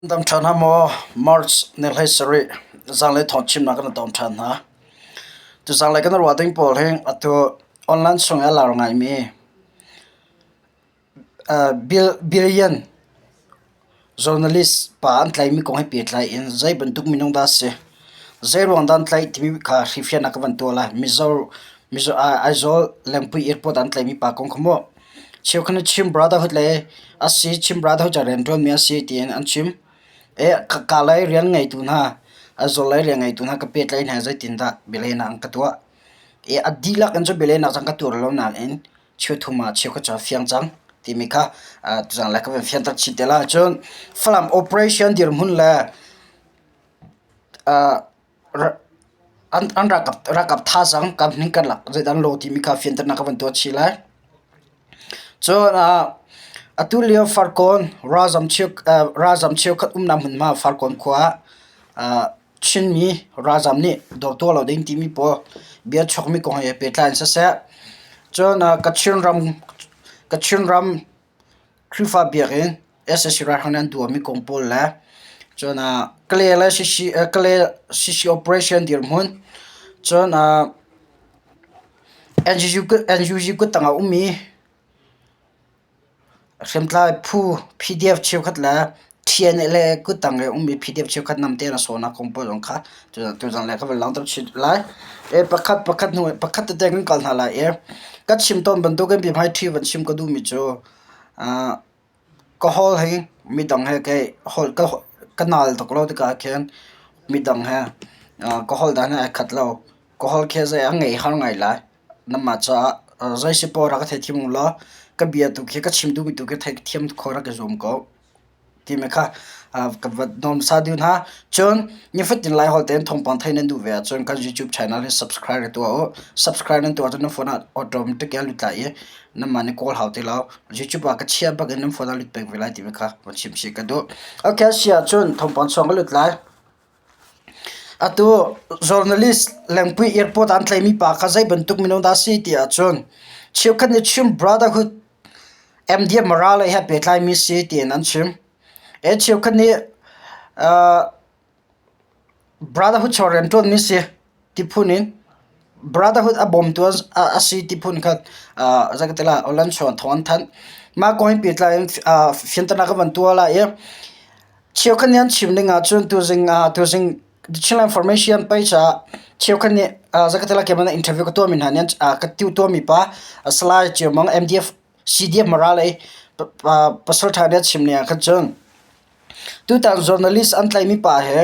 Dam ṭhan hna maw? March ni 17 zanlei thawngchimnak kan i tom ṭhan hna. Tuzanlei kan i ruah ding pawl hi atu online chung i a lar ngaimi billion journalist pa an tlaihmi kong he pehtlai in zei bantuk minung dah a si, zei ruang dah an tlaih timi kha hrihfiannak ka van tuah lai. Mizo Aizawl Lengpui Airport ah an tlaihmi pa kong kha mu. Cheukhat nih Chin Brotherhood le a si Chin Brotherhood ca rianṭuanmi a si tiin an chim. Ka lei rian ngeitu hna, Aizawl lei rian ngeitu hna ka pehtlaih hna i zeitindah bialehnak an ka tuah. A dihlak in cun bialehnak cu an ka tuah lo nain cheuthum ah cheukhat cu a fiang cang timi kha tuzaan le ka van fianter chih te lai. Cun Falam operation dirhmun le An ralkap thazaang kam hning karlak zeidah an lawh timi kha fianternak ka van tuah chih lai. Cun atu lio Farkawn ralzam cheukhat umnak hmunhma Farkawn khua ah Chinmi ralzam nih dawr tuah lo ding timi pawl bia chuakmi kong he pehtlai in siseh, cun Kachin ram Khrihfa biakinn sac ralhrang nih an tuahmi kong pawl le cun Kalay le CC operation dirhmun cun NUG kuttang ah a ummi hriamtlai phu PDF cheukhat le TNLA kuttang i a ummi PDF cheukhat namte in a sawhnak kong pawl zong kha tuzan le ka van langhter chih lai. Pakhat pakhat hnu pakhat tete kan kal hna lai i ka chim tawn bantukin biahmaiṭhi van chim ka duhmi cu ka hawl hi midang he kei holh ka nal tuk lo tikah khin midang he ka holh dan hi ai khat lo. Ka holh khi zei a ngei har ngai lai. Nangmah caah zei si poah rak ka theithiam u law ka bia tu khi ka chim duhmi tu khi theithiam khawh rak i zuam ko. Timi kha ka va nawn hmasa duh hna. Cun nifatin Laiholh tein thawngpang theih nan duh ve ahcun kan YouTube channel hi subscribe ra tuah u. Subscribe nan tuah ahcun nan phone ah automatic in a lut lai i nanmah nih kawl hau ti lo. YouTube ah ka chiah bak in nan phone ah lut peng ve lai timi kha van chim chih ka duh. Okay, si ahcun thawngpang chuang ka lut lai. Atu journalist Lengpui Airport ah an tlaihmi pa kha zei bantuk minung dah a si ti ahcun cheukhat nih Chin Brotherhood MDF Mara lei he pehtlaimi si tiin an chim. Cheukhat nih Brotherhood chung rianṭuanmi si ti phun in Brotherhood a bawmtu a si ti phun kha zei ka ti lai online chung ah thawng an thanh. Mah kong he pehtlai in fianternak ka van tuah lai i cheukhat nih an chim ning ahcun tuzing tuzing Chinland Information page ah cheukhat nih zei ka ti lai keimah interview ka tuahmi hna nih ka tuahmi pa Salai Ceu Mang MDF CDF Mara lei pasal ṭha nih a chim ning ah khan cun tutan journalist an tlaihmi pa he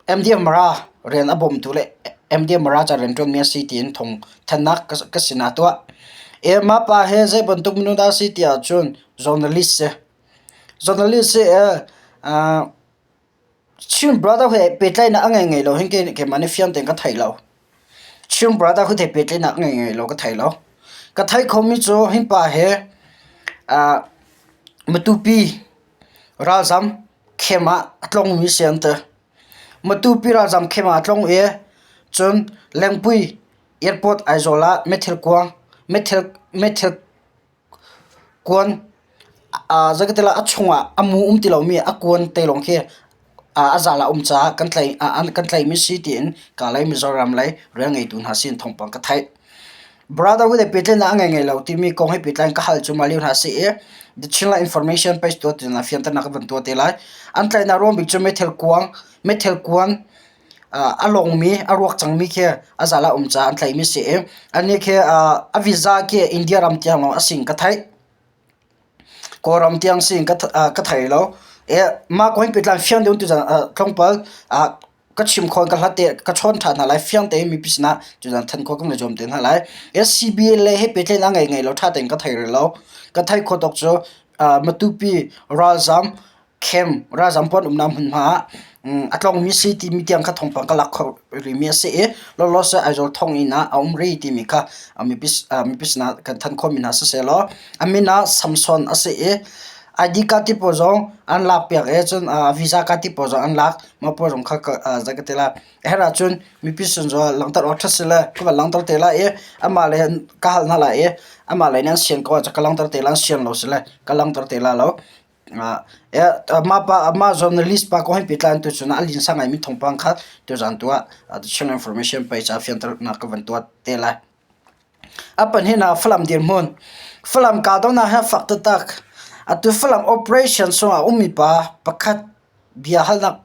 MDF Mara rian a bawmtu le MDF Mara ca rianṭuanmi a si tiin thawng thanhnak ka sinah a tuah. Mah pa hi zei bantuk minung dah a si ti ahcun journalist si. Journalist si Chin Brotherhood he pehtlaihnak a ngei ngei lo hin keimah nih fiang tein ka thei lo. Chin Brotherhood he pehtlaihnak a ngei ngei lo ka thei lo. Ka theih khomi cu hi pa hi Matupi ralzam khem ah a tlongmi si an ti. Matupi ralzam khem ah a tlong i cun Lengpui airport Aizawl ah meithil kuang meithil meithil Kuan zeikatilah a chungah a mu um ti lomi a kuan te lawng khi a zal ah a um caah kan tlaihmi si tiin Kalay Mizoram lei rian ngeitu hna sin thawngpang ka theih. Brotherhood he pehtlaihnak a ngei ngei lo timi kong he pehtlai in ka hal cu mah lio hna a si i The Chinland Information page tuah ti hna fianternak ka van tuah te lai. An tlaihnak ruang bik cu meithal kuang, meithal kuan a lawngmi a ruak cangmi khi a zal ah a um caah an tlaihmi a si i anih khi a visa khi India ram tiang lawng a si in ka theih. Kawlram tiang si in ka thei lo. Mah kong hi pehtlai fiang deuh in tuzan tlawmpal ka chim khawh in ka hlat te ka chawn ṭhan hna lai fiang tein mipi sinah tuzan thanh khawh kan i zuam te hna lai. CBLA he pehtlaihnak a ngei ngei lo ṭha tein ka thei rih lo. Ka theih khawh tawk cu Matupi ralzam Khem ralzam pawl an umnak hmunhma ah a tlongmi si timi tiang kha thawngpang ka lak kho rihmi a si i lawlawse Aizawl thonginn ah a um rih timi kha mipi sinah kan thanh khawhmi hna sisehlaw a min ah Samson a si i ID card ti pawl zong an lakpiak i cun visa card ti pawl zong an lak mah pawl zong kha zei ka ti lai a herh ahcun mipi sin zong langhter awk ṭha si le ka van langhter te lai i amah le ka hal hna lai i amah lei nih an sian ko ahcun ka langhter te lai an sian lo si le ka langhter te lai lo. Mah journalist pa kong he pehtlai in tuchun ah a linsa ngaimi thawngpang kha tuzaan tu ah Chin Information page ah fianternak ka van tuah te lai. A pahnihnak Falam dirhmun. Falam kahdohnak hi a fak taktak. Atu Falam operation chungah a ummi pa pakhat bia halnak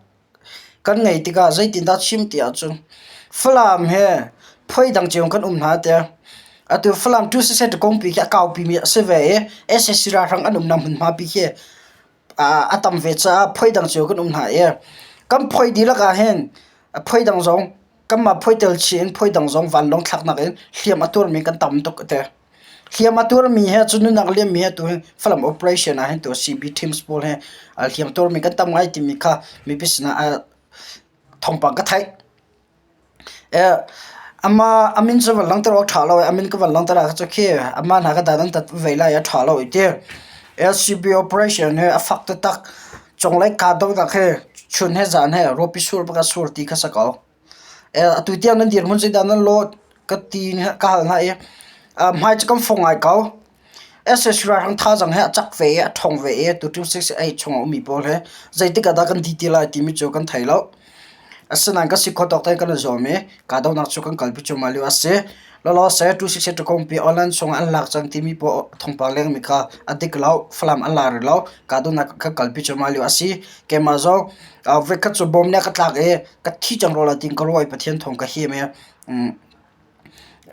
kan ngei tikah zeitindah chim ti ahcun Falam he phoi dang cio in kan um hna tiah atu Falam tu siseh kongpi khi a kaupimi a si ve i sac ralhrang an umnak hmunhma pi khi a tam ve caah phoi dang cio kan um hna i kan phoi dihlak ahhin phoi dang zong kanmah phoi tel chih in phoi dang zong vanlawng thlaknak in hliam a tuarmi kan tam tuk a ti. Hliam a tuarmi he cun nunnak liammi he tu hi Falam operation ah hin tu CB teams pawl he hliam tuarmi kan tam ngai timi kha mipi sinah thawngpang ka theih. Amah a min cu van langhter awk ṭha lo i a min ka van langhter ah cu khi amah hna ka dan an tat ve lai a ṭha lo i ti. LCB operation hi a fak taktak. Cunglei kahdohnak hi chun he zan he ruahpi sur bak a sur ti kha si ko. Atu tiang nan dirhmun zeidah nan lawh ka ti ka hal hna i hmai cu kan fong ngai ko. SSC ralhrang thazaang he a cak ve i a ṭhawng ve i tu 268 chung a ummi pawl he zeitik ah dah kan di ti lai timi cu kan thei lo. Asinain kan si khawh tawk tein kan i zuam i kahdohnak cu kan kalpi cuahmah lio a si. Lawlawse 268 kongpi online chung ah an lak cang timi pawl thawngpang lengmi kha a dik lo. Falam an la rih lo. Kahdohnak kan kalpi cuahmah lio a si. Keimah zong voikhat cu bom nih a ka tlak i ka thi cang rua lai tiin ka ruah i Pathian thawng ka him i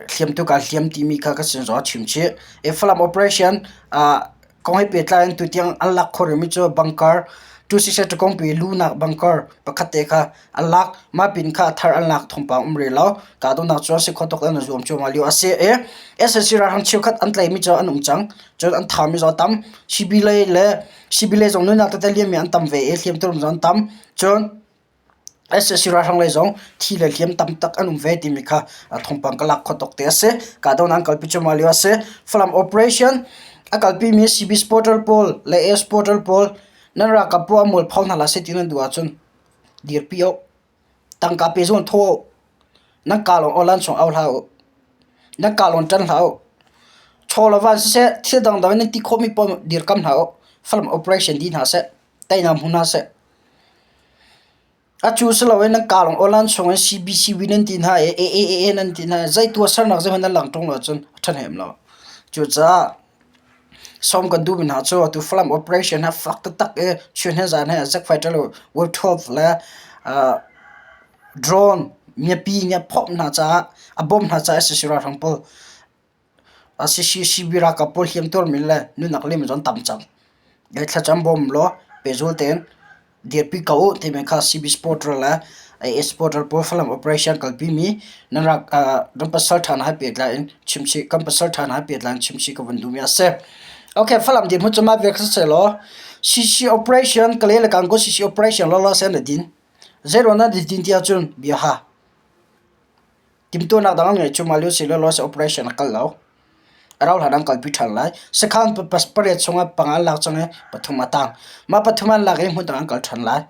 hliamtu kaa hliam timi kha ka sin zong a chim chih. I Falam operation kong he pehtlai in tutiang an lak khawh rihmi cu bunker tusiseh ṭakawngpi lunak bunker pakhat te kha an lak. Mah pin kha a thar an lak thawngpang um rih lo. Kahdohnak cu an si kho tuk in an zuam cuahmah lio a si i sac ralhrang cheukhat an tlaihmi cu an um cang. Cun an thami zong a tam. CB lei le CB lei zong nunnak tete liammi an tam ve i hliamtuar zong an tam. Cun sac ralhrang lei zong thi le hliam tamtak an um ve timi kha thawngpang ka lak khawh tawk te a si. Kahdohnak an kalpi cuahmah lio a si. Falam operation a kalpimi CB supporter pawl le A supporter pawl nan ralkap pawl a mualpho hna hlah seh ti nan duh ahcun dirpi u. Tangka pe zong thaw u. Nan kaa lawng aw-lan chung au hlah u. Nan kaa lawng ṭan hlah u. Chaw le van siseh thil dangdang in nan ti khawhmi pawl dirkam hlah u. Falam operation dih hna seh. Teinak hmu hna seh. Atu si loin nan kaa lawng aw-lan chung in CBCB nan ti hna i AAA nan ti hna i zei tuahsernak zeihmanh nan lang ṭung lo ahcun a ṭhahnem lo. Cucaah sawm kan duhmi hna cu atu Falam operation hi fak taktak i chun he zan he Zack Fighter le Wave 12 le drone miapi nih a phomh hna caah a bawmh hna caah sac ralhrang pawl CCCB ralkap pawl hliamtuarmi le nunnak liam zong an tam cang. Thlacam bawm law pehzul tein dirpi ko u timi kha CB supporter le AA supporter pawl Falam operation kalpimi nan rak kan pasal ṭha hna he pehtlai in chimchih kan pasal ṭha hna he pehtlai in chimchih ka van duhmi a si. Okay, Falam dirhmun cu mah vial kha si law CC operation Kalay le Gangaw CC operation lawlaw seh na din. Zeiruang na din ti ahcun bia ha. Timhtuahnak dang an ngeih cu mah lio si law operation a kal lo. A rauh hlan an kalpi ṭhan lai. Sakhan pariat chungah panga an lak cang i pathum a tang. Mah pathum an lak i hmun dang an kal ṭhan lai.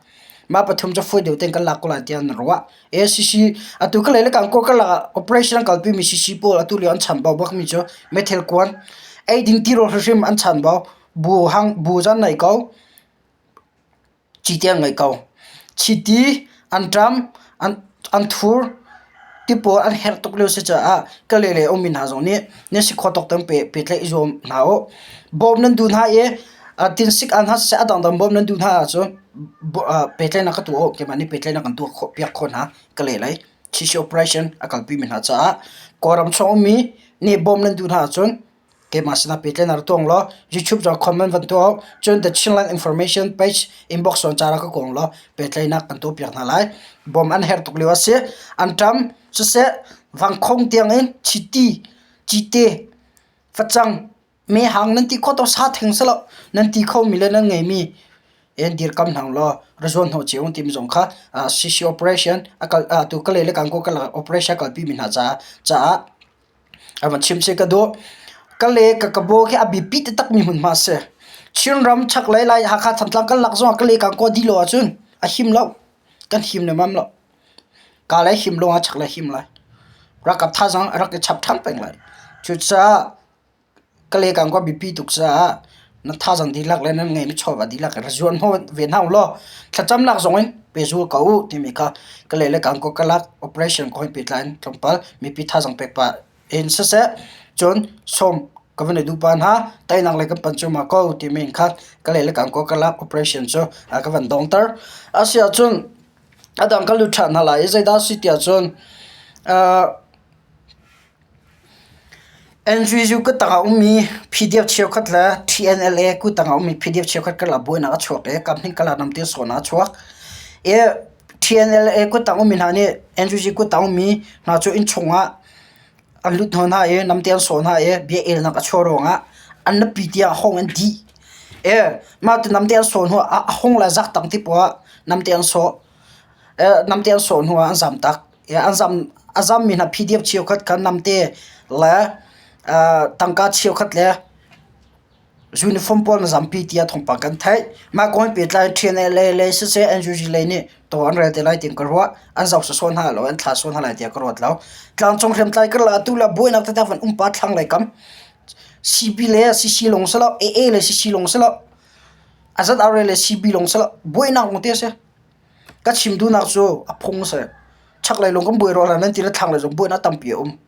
Mah pathum cu fawi deuh tein kan lak ko lai tiah an ruah. ACC atu ka lei le kan kaw karlak ah operation an kalpimi CC pawl atu lio an chanbau bakmi cu meithal kuan eiding tirawl hrimhrim an chanbau. Bu hang bu zan nei ko. Cite an ngei ko. Chiti, anṭam, anthur ti pawl an herh tuk lio si caah ka le le a ummi hna zong nih nan si khawh tawk tein pehtlaih i zuam hna u. Bawm nan duh hna i tinsik ah hna siseh a dangdang bawm nan duh hna ahcun pehtlaihnak ka tuah u. Keimah nih pehtlaihnak kan tuah khawh piak khawh hna ka le lei. Tissue operation a kalpimi hna caah Kawlram chung ummi nih bawm nan duh hna ahcun Keimah sinah pehtlaihnak rak tuah law YouTube zong comment van tuah u. Cun The Chinland Information page inbox zong ca rak ka kong law pehtlaihnak kan tuahpiak hna lai. Bawm an herh tuk lio a si. An ṭam siseh vangkhong tiangin chiti, cite, facang, mehhang nan ti khawh to sa theng si lo nan ti khomi le nan ngeimi en dirkam hna law razuan hnawh cio timi zong kha CC operation a kal tu ka le le kan ko ka operation kalpi mi hna caah A van chim si ka duh. Ka le ka kabo khi a biapi taktakmi hmunhma a si. Chinram chaklei lai Hakha Thantlang kan lak zongah ka le ka kaw dih lo ahcun a him lo. Kan him lemmam lo. Ka le him lawng ah chaklei him lai. Ralkap thazaang a rak i chap ṭhan peng lai. Cucaah ka le ka kaw biapi tuk caah. Nan thazaang dihlak le nan ngeihmi chawva dihlak in ra zuan hnawh ve hna u law thlacamnak zong in pe zul ko u timi kha ka le le kangkaw ka lak operation kong he pehtlai in tlawmpal mipi thazaang pek pah in siseh cun sawm ka van i duh pah hna teinak lei kan pan cuahmah ko timi in khan ka le le kangkaw ka lak operation cu a ka van dongter. Asiahcun a dang ka lut ṭhan hna lai i zeidah a si tiah cun uh, NGU kuttang a ummi PDF cheukhat le TNLA kuttang a ummi PDF cheukhat karlak buainak a chuak i kaphnih karlak namte sawhnak a chuak. I TNLA kuttang ummi hna nih NUG kuttang ummi hna cu innchung ah an lut hnawh hna i namte an sawh hna i bia elnak a chuah ruangah an nupi tiang hong an dih. I mah ti namte an sawh hnu ah a hung le zaktang ti poah ah namte an sawh. Namte an sawh hnu ah an zamtak. An zam a zammi hna PDF cheukhat kha namte le tangka cheukhat le uniform pawl na zampi tiah thawngpang kan theih. Mah kong he pehtlai in TNLA lei siseh NUG lei nih taw an rel te lai tiin ka ruah. An zoh sawsawh hna lo, an thla sawh hna lai tiah ka ruat lo. Tlangcung hriamtlai karlak atu le buainak taktak van um pa thlanglei kam CB le CC lawng si lo, AA le CC lawng si lo, a ZRA le CB lawng si lo, buainak lawng te a si. Ka chim duhnak cu a phung a si. Chaklei lawng kan buai rua hlah nan ti le thlanglei zong buainak tampi a um.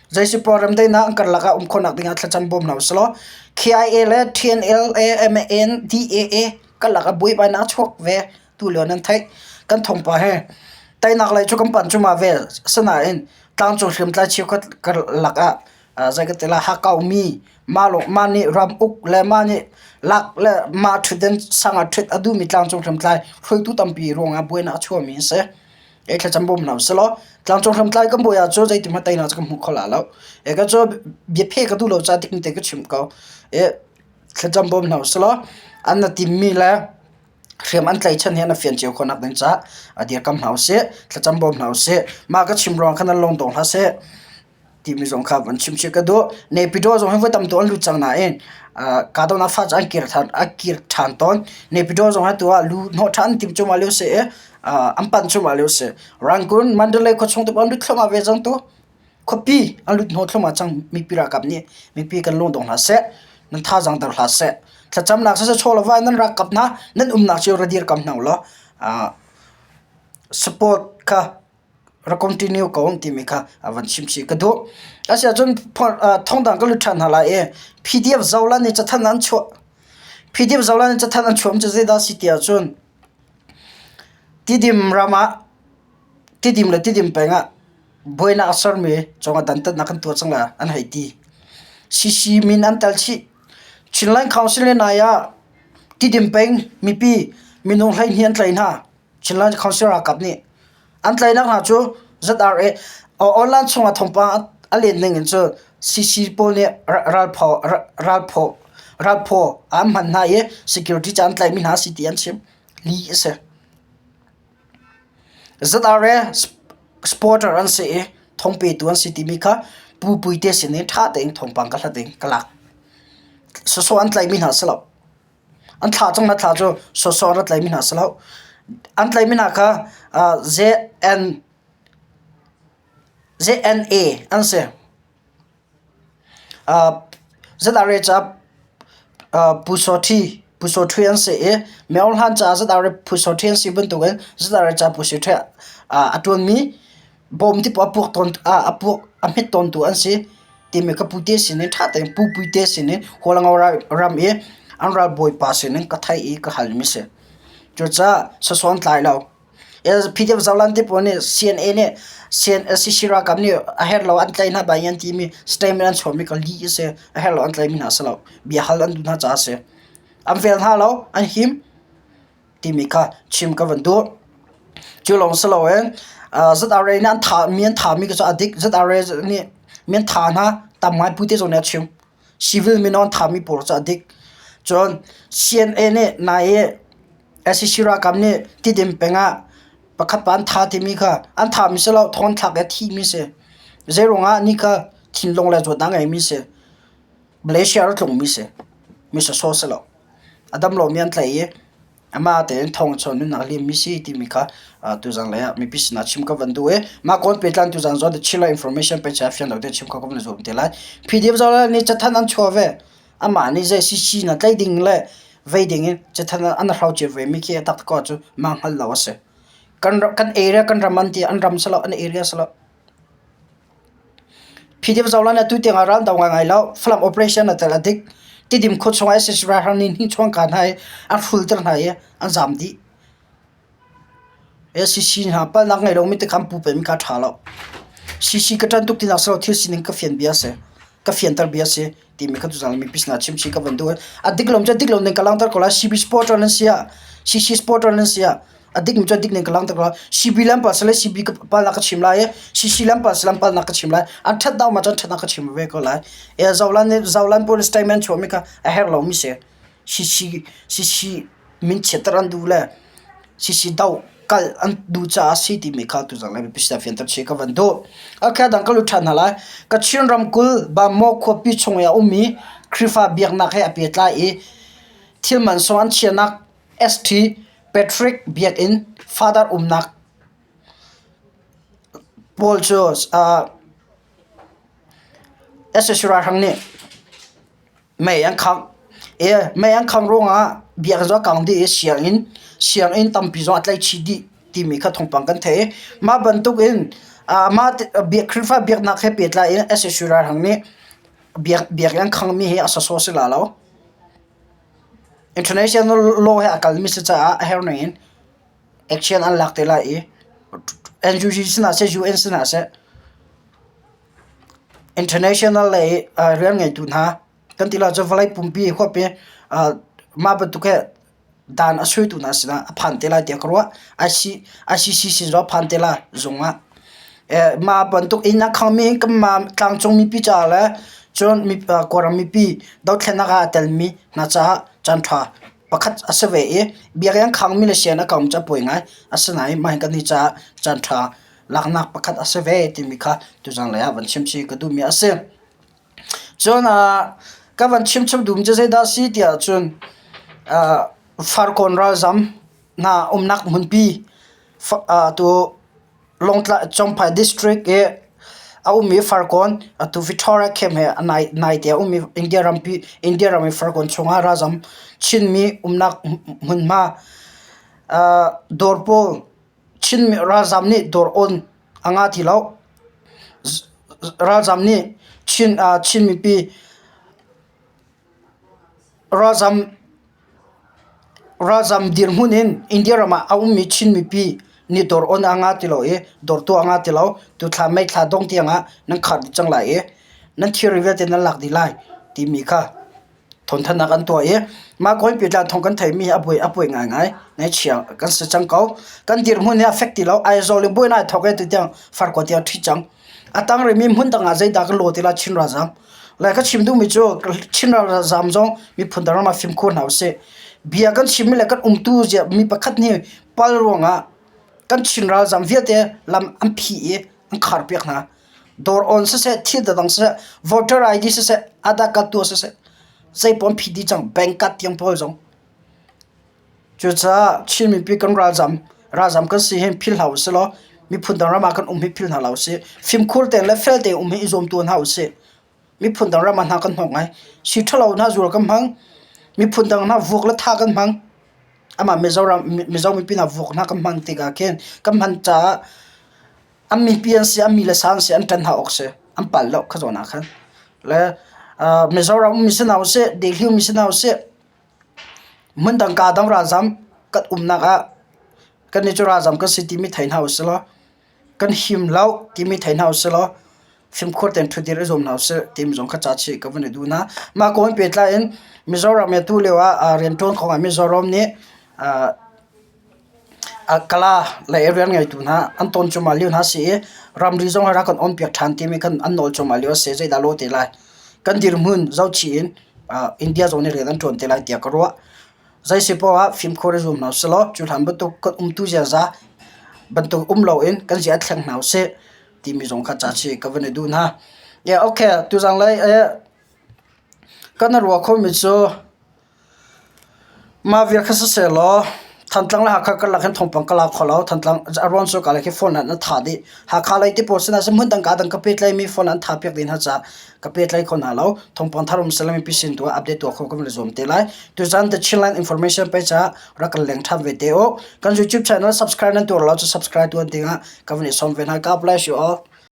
Zeisipawl remdaihnak an karlak ah um khawhnak dingah thlacam bawm hna usilaw KIA le TNLA MNDAA karlak ah buaibainak a chuak ve tu lio nan theih. Kan thawngpa he teinak lei cu kan panh cuahmah ve. Asinain tlangcung hriamtlai cheukhat karlak ah zei ka ti lai hakkaumi mah lawng mah nih ram uk le mah nih lak le mah ṭhutden sang ah ṭhut a duhmi tlangcung hriamtlai hruaitu tampi ruangah buainak a chuahmi a si. Ei thlacam bawm hna usih tlangcung hriamtlai kan buai ahcun zeitin hmanh teinak cu kan hmu kho la lo. E ka cu biaphe ka duh lo caah dik te ka chim ko. E thlacam bawm hna usih an na timmi le hriam an tlaihchan hi an fian cio khawhnak ding caah a dirkam hna usih thlacam bawm hna usih. Mah ka chim ruang khan nan lung dong hlah seh. timi zong kha van chim chih ka duh. Naypyidaw zong hi voi tam tuk an lut cang nain kahdohnak fa cu an kir than a kir than tawn. Naypyidaw zong hi tu ah lu hnawh than tim cuahmah lio si i an panh cuahmah lio si. Rangoon, Mandalay khuachung te an lut thluahmah ve cang tu. Khuapi an lut hnawh thluahmah cang mipi ralkap nih mipi kan lung dong hlah seh. Nan thazaang der hlah seh. Thlacamnak siseh chaw le va in nan ralkap hna nan umnak cio ra dirkam hna ulaw support kha rak continue ko timi kha a van chim chih ka duh. Asiahcun thongdang ka lut ṭhan hna lai i PDF Zolan nih cathanh an chuah. PDF Zolan nih cathanh an chuah cu zeidah a si ti ahcun Tidim ram ah Tidim le Tidim peng ah buainak a sermi cungah dantatnak kan tuah cang lai an hei ti. CC min an tel chih. Chinland Council le nai ah Tidim peng mipi minung 12 an tlaih hna. Chinland Council ralkap nih an tlaihnak hna cu ZRA online chungah thawngpang a len ning in cu CC pawl nih ralphaw ralphaw ralphaw an hman hna i security ca an tlaihmi hna a si ti an chim. Lih a si. ZRA supporter an si i thawngpetu an si timi kha Pu Puite sin in ṭha tein thawngpang ka hlat in ka lak. Sawsawh an tlaihmi hna a si lo. An thla cang na thla cu sawsawh an rat tlaimi hna a si lo. An tlaimi hna kha ZN ZNA an si. ZRA caah Pu Pu Saw Ṭhi an si i Myo Hlan caah ZRA Pu Saw Ṭhi an si bantukin ZRA caah Pu Saw Ṭhi a ṭuanmi bawm ti poah a puak tawn a puak a hmet tawntu an si. Timi ka pute sinin ṭha tein pu puite sinin Hualngo ram i an ralbawipa sinin ka theih i ka halmi si. Cucaah sasawn tlai lo. PDF Zoland ti pawl nih CNA nih CNSCC ralkap nih a herh lo an tlaih hna bai an timi statement an chuahmi ka lih a si. A herh lo an tlaihmi hna a si lo. Bia hal an duh hna caah a si. An vel hna lo, an him. timi kha chim ka van duh. Cu lawng si loin ZRA nih an thah mi an thahmi cu a dik. ZRA nih mi an thah hna tam ngai pute zong nih a chim. Civil mino an thahmi pawl cu a dik. Cun CNA nih nai i sac ralkap nih Tidim peng ah pakhat pa an thah timi kha an thahmi si lo thong an thlak i a thimi si. Zeiruangah ni kha thinlung le zawtnak a ngeimi si. Malaysia a tlungmi si. Mi sawsawh si lo. A dam lomi an tlaih i amah tein thong a chuah nunnak a limmi si timi kha tuzang lei ah mipi sinah chim ka van duh i mah kawl pehtlan tuzang zawn Chinland information page ah fiang lo tein chim kho ka van i zuam te lai. PDF zong nih cathanh an chuah ve. Amah nih zei CC na tlaih ding le vei ding in cathanh an hrocer ve mi khi a taktak ko ahcun mah hngalh lo a si. Kan kan area kan ram an ti an ram si lo an area si lo. PDF zohlan atu tiang ah ral do ngaingai lo. Falam operation a tel a dik. Tidim khua chung ah sac ralhrang nih hnichuan ka hna i an hrulter hna i an zaam dih. Sac hna palhnak ngei lomi te kha an pu pengmi kha a ṭha lo. CC ka ṭan tuk tinak si lo thil sining ka fian bia a si. Ka fianter bia a si timi kha tuzaan mipi sinah chimchih ka van duh. A dik lo cu a dik lo ning ka langhter ko lai. CB supporter nan si ah, CC supporter nan si ah a dikmi cu a dik ning ka langhter ko lai. CB lam pal sile CB ka palnak ka chim lai i CC lam pal sile palnak ka chim lai. An ṭhat dau ma cun ṭhatnak ka chim ve ko lai. E Zolan nih Zolan police statement chuahmi kha a herh lomi si. CC CC min chiatter an duh le CC doh kalh an duh caah a si timi kha tuzaan lai mipi sinah fianter chih ka van duh. Okay, dang ka lut ṭhan hna lai. Kachin ramkulh Bamaw khuapi chung i a ummi Khrihfa biaknak he a pehtlai i thil mansung an chiahnak St. Patrick Biakinn Father umnak pawl cu uh, sac ralhrang nih mei an khangh. I mei an khangh ruangah biakinn zong a kang dih i sianginn sianginn tampi zong a tlaihchih dih timi kha thawngpang kan theih. Mah bantuk in mah Khrihfa biaknak he pehtlai in sac ralhrang nih biakinn an khanghmi hi a sawsawh si la lo. International law he a kalmi si caah a herh ning in action an lak te lai i NUG sinah seh UN sinah seh International lei rian ngeitu hna kan ti lo cu vawlei pumpi huap i mah bantuk hi dan a suaitu hna sinah a phan te lai tiah ka ruah. ICC sin zong a phan te lai zung ah. Mah bantuk inn a khangmi kanmah tlangcung mipi caah le cun Kawlram mipi dothlennak ah aa telmi hna caah caanṭha pakhat a si ve i biakinn khangmi le sian a kangmi cu a pawi ngai. Asinain mah hi kannih caah caanṭha laknak pakhat a si ve timi kha tuzan lei ah van chim chih ka duhmi a si. Cun ka van chim chung duhmi cu zeidah a si tiah cun Farkawn ralzam hna umnak hmunpi tu Lawngtlai Champhai district i a ummi Farkawn atu Victoria camp he a naite a ummi India rampi India ram i Farkawn chungah ralzam Chinmi umnak hmunhma dawr pawl Chin ralzam nih dawr on a ngah ti lo. Ralzam nih Chin, Chin mipi ralzam, ralzam dirhmun in India ram ah a ummi Chin mipi nih dawr on a ngah ti lo i dawr tuah a ngah ti lo. Tuthla May thla dongh tiang ah nan khar dih cang lai i nan thilri vialte nan lak dih lai timi kha Thawngthanhnak an tuah i mah kawi pehtlai thawng kan theihmi hi a buai a buai ngaingai. Ngaihchia kan si cang ko. Kan dirhmun hi a fek ti lo. Aizawl in buainak ai thawk i tutiang farkua tiang ṭhi cang. A tang rihmi hmun dang ah zeidah kan law ti lai Chin ralzaam. Le ka chim duhmi cu Chin ralzaam zong miphun dang ram ah fimkhur hna usih. Bia kan chimmi le kan umtu zia mi pakhat nih pal ruangah kan Chin ralzaam vialte lam an phih i an kharpiak hna. Dawr on siseh, thil dangdang siseh, voter ID siseh, adah card tuah siseh, zeipaoh an phih dih cang, bank card tiang pawl zong. Cucaah Chin mipi kan ralzam, ralzam kan si hin philh hlah usih law miphun dang ram ah kan um hi philh hna hlah usih. Fimkhur tein le fel tein um hi i zuam tuan hna usih. Miphun dang ram ah hna kan hnawk ngai. Si ṭhalo hna zual kan hmang. Miphun dang hna vuak le tha kan hmang. Amah Mizoram, Mizo mipi hna vuak hna kan hman tikah khin kan hman caah An mipi an si, an mi le sa an si, an ṭan hna awk si. An palh lo kha zawn ah khan. Le Mizoram ummi si hna usih, Delhi ummi si hna usih, hmundang kaa dang ralzam kan umnak ah kannih cu ralzam kan si timi thei hna usih law kan him lo timi thei hna usih law fimkhur tein ṭhutdir i zuam hna usih timi zong kha ca chih ka van i duh hna. Mah kong he pehtlai in Mizoram i atu lio ah rianṭuan kong ah Mizoram nih Kala lei rian ngeitu hna an ton cuahmah lio hna a si i ramri zong hi rak kan onpiak ṭhan timi kan an nawl cuahmah lio a si. Zeidah lawh te lai? Kan dirhmun zohchih in India zong nih rian an ṭuan te lai tiah ka ruah. Zei si poah ah fimkhur i zuam hna usih law cu hlan bantuk kan umtu ziaza bantuk um loin kan zia thleng hna usih timi zong kha ca chih ka van i duh hna. Yeah, okay, tuzang lei kan ruah khomi cu Mah vial kha sisehlaw. Thantlang le Hakha karlak hin thawngpang ka la kho lo. Thantlang a ruang cu ka lei khi phone ah na tha dih. Hakha lei te pawl sinah hmun dang ka dang ka pehtlaimi phone an tha piak dih hna caah ka pehtlai kho hna lo. Thawngpang thar um seh mipi sin tu ah update tuah kho kan le zuam te lai. Tuzan The Chinland Information page ah rak kan leng ṭhan ve te u. Kan YouTube channel subscribe nan tuar lo cu subscribe tuan dingah ka van i sawm ve hna. God bless you all.